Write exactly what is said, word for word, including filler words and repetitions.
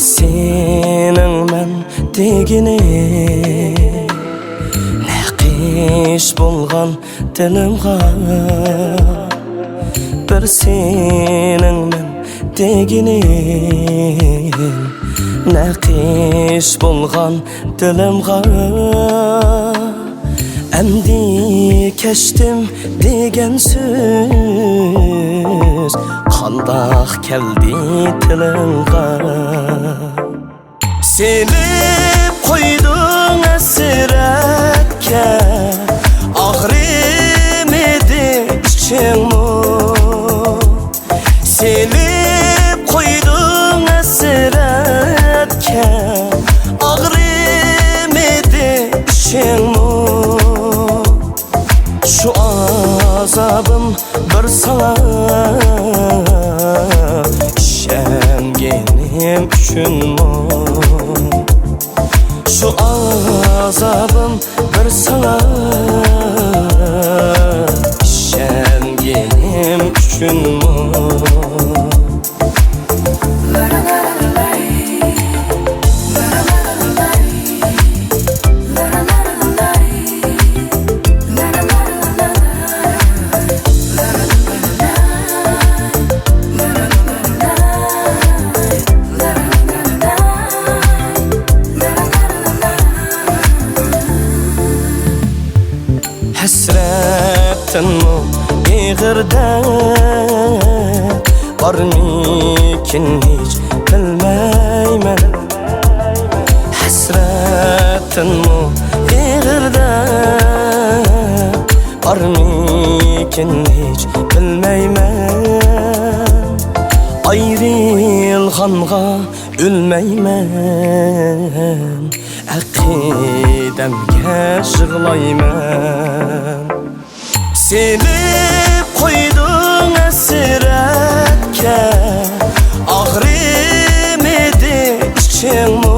سېنىڭ مەن دېگىنىم نەقىش بولغان دىلىمغا، بىر سېنىڭ مەن دېگىنىم نەقىش بولغان دىلىمغا. ئەمدى كەچتىم دېگەن سۆز قانداق كەلدى تىلىڭغا؟ سېلىپ قويدۇڭ ھەسرەتكە، ئاغرىمىدى ئىچىڭمۇ؟ سېلىپ قويدۇڭ ھەسرەتكە، ئاغرىمىدى ئىچىڭمۇ؟ شۇ ئازابىم بىر ساڭا ئىشەنگىنىم ئۈچۈنمۇ؟ شۇ ئازابىم بىر ساڭا ئىشەنگىنىم ئۈچۈنمۇ؟ ھەسرەتتىنمۇ ئېغىر دەرد بارمىكىن ھېچ بىلمەيمەن. ھەسرەتتىنمۇ ئېغىر دەرد بارمىكىن ھېچ بىلمەيمەن. ئايرىلغانغا ئۆلمەيمەن، ئەقىدەمگە يىغلايمەن. سېلىپ قويدۇڭ ھەسرەتكە، ئاغرىمىدى ئىچىڭمۇ؟